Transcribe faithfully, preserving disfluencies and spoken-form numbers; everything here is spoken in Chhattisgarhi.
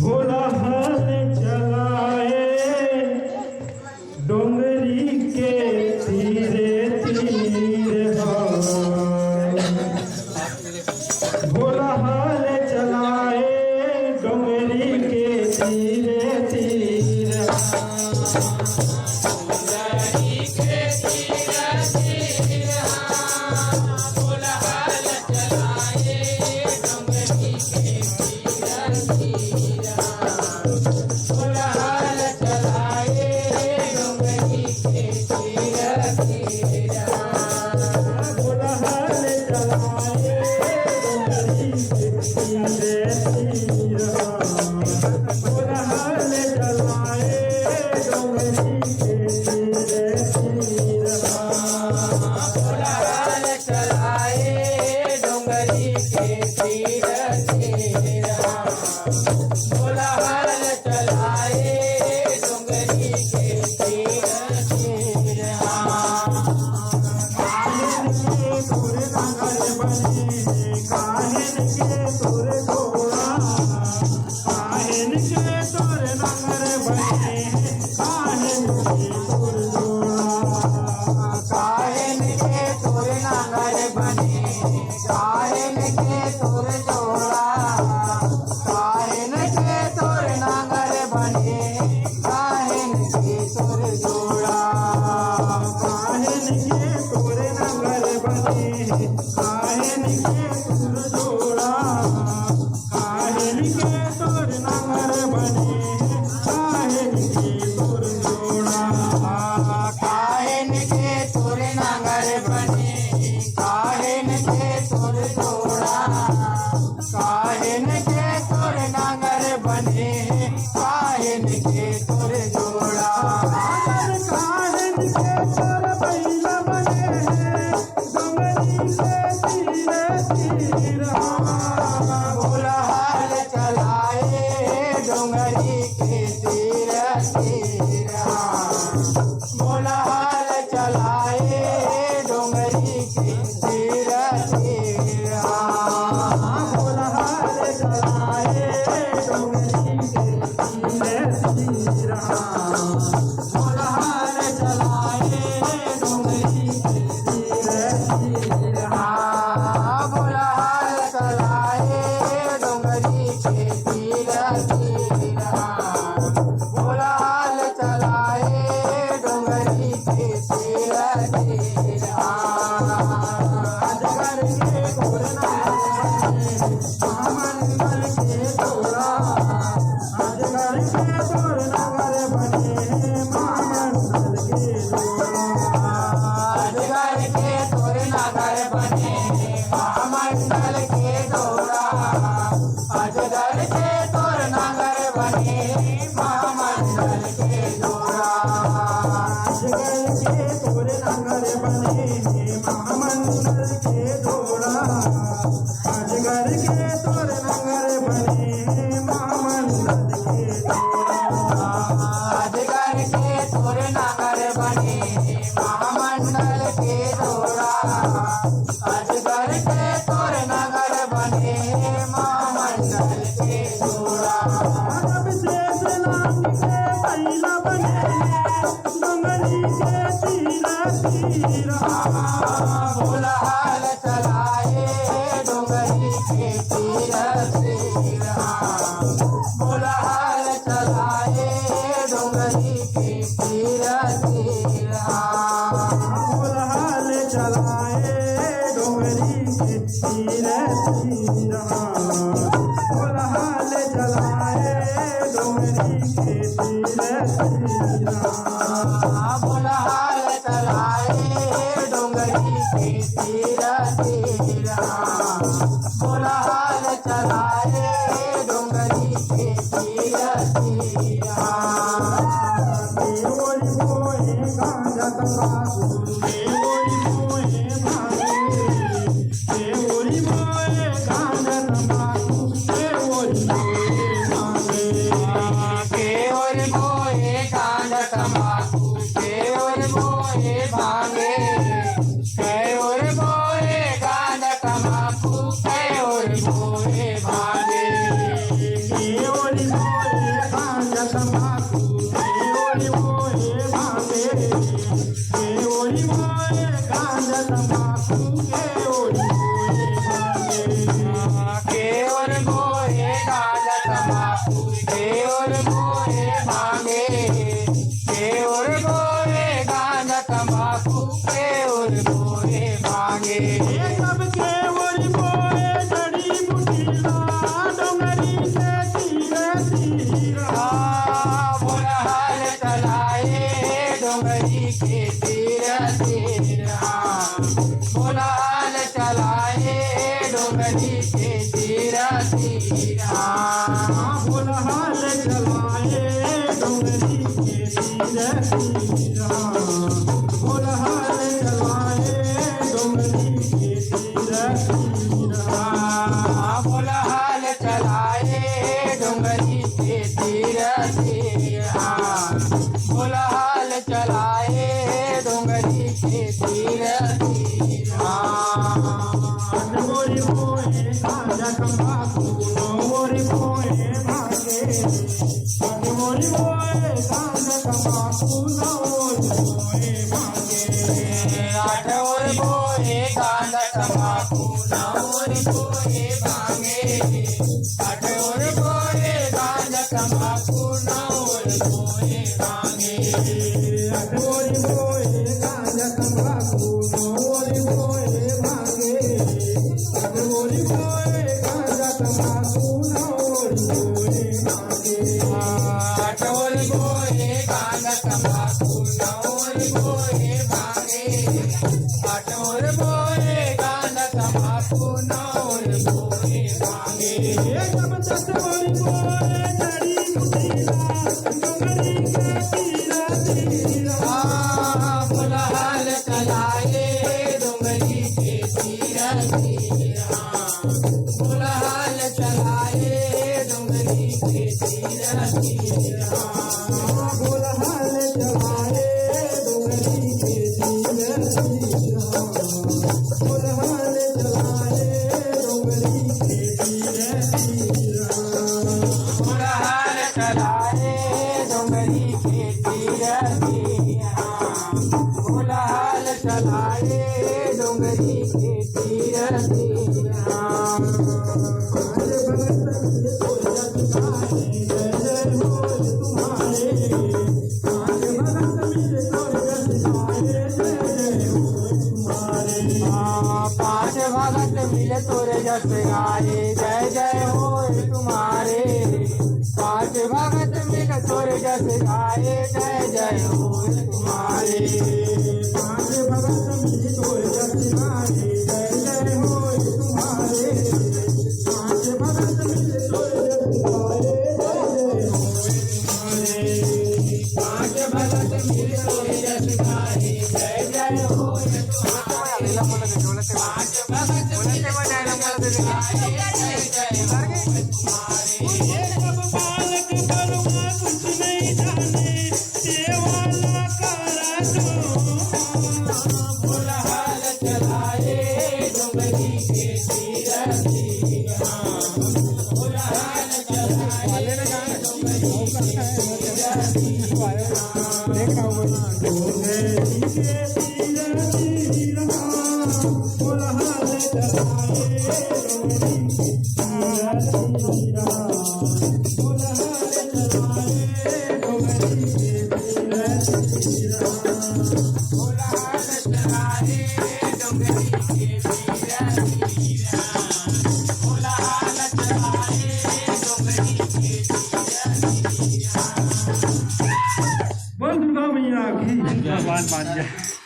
भोला हाल चलाए डोंगरी के तीरे तीर हा। भोला हाल चलाए डोंगरी के तीरे तीर हा। के तीर तीर। हाँ, बोल हाल चलाए डोंगरी के तीर तीर। बोल हाल चलाए डोंगरी के तीर तीर। हाँ, बोल हाल चलाए डोंगरी के तीर तीर। हाँ, बोल हाल चलाए डोंगरी के तीर तीर। हाँ, अटोरी बोए गांजा तंबाकू नौरी बोए भांगे। अटोरी बोए गांजा तंबाकू नौरी बोए भांगे। अटोरी बोए गांजा तंबाकू नौरी बोए भांगे। अटोरी बोए गांजा तंबाकू नौरी बोए भांगे। अटोरी बोए गांजा तंबाकू नौरी बोए भांगे। अटोरी बोए गांजा तंबाकू नौरी बोए भांगे। अटोरी बोए गांजा तंबाकू नौरी बोए भांगे। अटोरी बोए गांजा तंबाकू नौरी बोए भांगे। ये जब तक बोरी बोए जड़ी बुटीला, डोंगरी के तीरा तीरा। हाँ, बोल हाल चलाए डोंगरी के तीरा तीरा। बोल हाल चलाए डोंगरी के तीरा तीरा। बोल हाल चलाए डोंगरी के तीरा तीरा। बोल हाल चलाए डोंगरी के तीरा तीरा। बोल हाल चलाए डोंगरी के तीरा तीरा। बोल हाल चलाए डोंगरी के तीरा तीरा। पांच भगत मिल तोरे जस गाए, जय जय होए तुम्हारे। पांच भगत मिल तोरे जस गाए, जय जय होए तुम्हारे। पांच भगत मिल तोरे जस गाए, जय जय होए तुम्हारे। पांच भगत मिल तोरे जस गाए, जय जय होए तुम्हारे। पांच भगत मिल तोरे जस गाए, जय जय होए तुम्हारे। पांच भगत मिल तोरे जस गाए, जय जय होए तुम्हारे। ये सब बालक बलुआ कुछ नहीं जाने, ये वाला काला जो। बोल हाल चलाए डोंगरी के तीरा तीरा। बोल हाल चलाए डोंगरी के तीरा तीरा। बोल दुर्गा मैया की। भगवान मान गया।